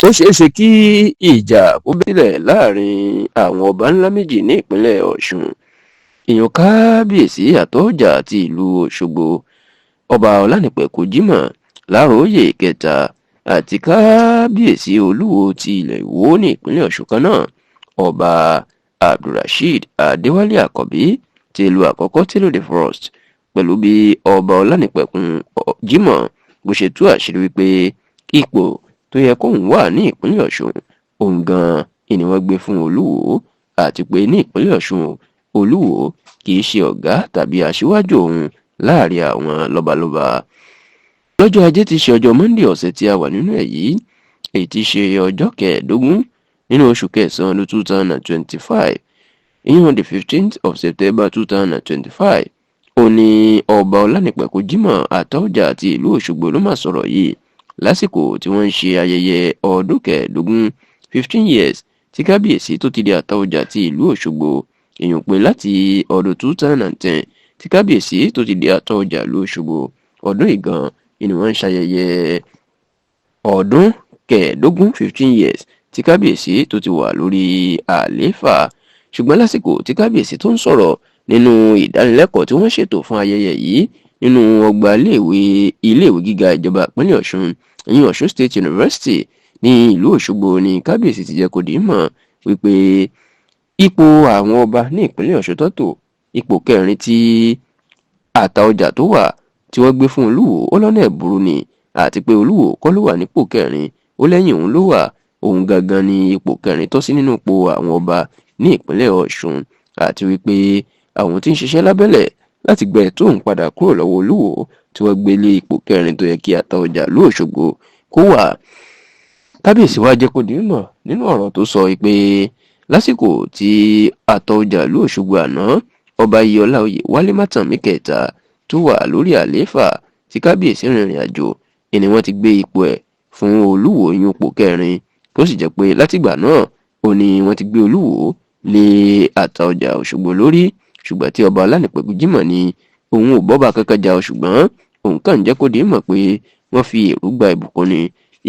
Ó ṣeé ṣe kí ìjà kó bẹ́ sílẹ̀ láàrin àwọn ọba ńlá méjì ní ìpínlẹ̀ Ọ̀ṣun, ìyẹn Kábíyèsí Àtaọ́jà ti ìlú Òṣogbo, Ọba Ọlánìpẹ̀kun Jimoh Láróyè Kẹta, àti Kábíyèsí Olúwo ti ilẹ̀ Ìwó ní ìpínlẹ̀ Ọ̀ṣun kan náà, Ọba Abdulrasheed Adéwálé Àkànbí ti ìlú Àkọ́kọ́, Télò the First, pẹ̀lú bí Ọba Ọlánìpẹ̀kun Jimoh bó ṣe tú àṣírí wípé ipò tó yẹ kóun wà ní ìpínlẹ̀ Ọ̀ṣun, òun gan-an ni wọ́n gbé fún Olúwo, àti pé ní ìpínlẹ̀ Ọ̀ṣun, Olúwo kì í ṣe ọ̀gá tàbí aṣíwájú òun láàrin àwọn lọ́balọ́ba. Lọ́jọ́ Ajé tí í ṣe ọjọ́ Monday ọ̀sẹ̀ tí a wà nínú ẹ̀ yìí, èyí tí í ṣe ọjọ́ 15 nínú oṣù kẹsàn-án ọdún 2025, ìyẹn the 15th of September 2025, ó ní Ọba Ọlánìpẹ̀kun Jimoh Àtaọ́jà ti ìlú Òṣogbo ló máa sọ̀rọ̀ yìí lásìkò tí wọ́n ń ṣe ayẹyẹ ọdún 15, 15 years, tí kábíyèsí tó ti di Àtaọ́jà ti ìlú Òṣogbo, èèyàn pé láti ọdún 2010 tí kábíyèsí tó ti di Àtaọ́jà ìlú Òṣogbo. Ọdún ìgan ni wọ́n ń ṣayẹyẹ ọdún 15, 15 years, tí kábíyèsí tó ti wà lórí àlééfà. Ṣùgbọ́n lásìkò tí kábíyèsí tó ń sọ̀rọ̀ nínú ìdánilẹ́kọ̀ọ́ tí wọ́n ṣètò fún ayẹyẹ yìí nínú ọgbà iléèwé gíga ìjọba ìpínlẹ̀ Ọ̀ṣun, ìyẹn Ọ̀ṣun State University, ní ìlú Òṣogbo, ní kábíyèsí ti jẹ́ kó di mọ̀ wípé ipò àwọn ọba ní ìpínlẹ̀ Ọ̀ṣun tó tò ipò kẹrin tí Àtaọ́jà tó wà tí wọ́n gbé fún Olúwo, ó lọ́nà ẹ̀bùrú ni, àti pé Olúwo kọ́ ló wà nípò kẹrin, ó lẹ́yìn òun ló wà. Òun gangan ní ipò kẹrin tó sí nínú ipò àwọn ọba ní ìpínlẹ̀ Ọ̀ṣun, àti wípé àwọn tí ń ṣiṣẹ́ lábẹ́lẹ̀ láti gba ẹ̀tọ́ òun padà kúrò lọ́wọ́ Olúwo tí wọ́n gbé lé ipò kẹrin tó yẹ kí Àtaọ́jà ìlú Òṣogbo kó wà. Kábíyèsí wá jẹ́ kó di mímọ̀ nínú ọ̀rọ̀ tó sọ pé lásìkò tí Àtaọ́jà ìlú Òṣogbo àná, Ọba Iyọlá Oyèwálé Mátànmí Kẹta, tó wà lórí àlééfà, tí kábíyèsí rìnrìn àjò, ni wọ́n ti gbé ipò ẹ̀ fún Olúwo yún ipò kẹrin, tó sì jẹ́ pé látìgbà náà ó ní wọ́n ti gbé Olúwo lé Àtaọ́jà Òṣogbo lórí. Ṣùgbọ́n tí Ọba Ọlánìpẹ̀kun Jimoh ní òun ò bọ́ba kankan jà, ṣùgbọ́n òun kàn ń jẹ́ kó di mọ̀ pé wọ́n fi èrú gba ìbùkún ni,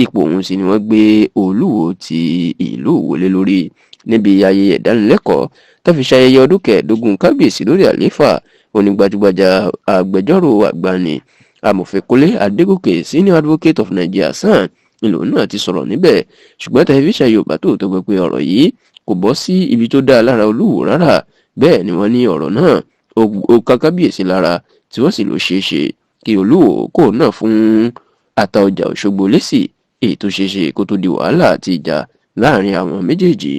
ipò òun sì ni wọ́n gbé Olúwo ti ìlú Ìwó lé lórí. Níbi ayẹyẹ ìdánilẹ́kọ̀ọ́ tó fi ṣayẹyẹ ọdún 15 kábíyèsí lórí àlééfà, onígbajúgbajà agbẹjọ́rò àgbà ní, Amòfin Kúnlé Adégòkè, Senior Advocate of Nigeria, SAN, ìlú náà ti sọ̀rọ̀ níbẹ̀. Ṣùgbọ́n Tẹlifíṣàn Yorùbá Tòótọ́ gbọ́ pé ọ̀rọ̀ yìí kò bọ́ sí ibi tó dáa lára Olúwo rárá. Bẹ́ẹ̀ ni wọ́n ní ọ̀rọ̀ náà ó ká kábíyèsí lára, tí wọ́n sì ló ṣeé ṣe kí Olúwo kò náà fún Àtaọ́jà Òṣogbo lésì, èyí tó ṣeé ṣe kó tó di wàhálà àti ìjà láàrin àwọn méjèèjì.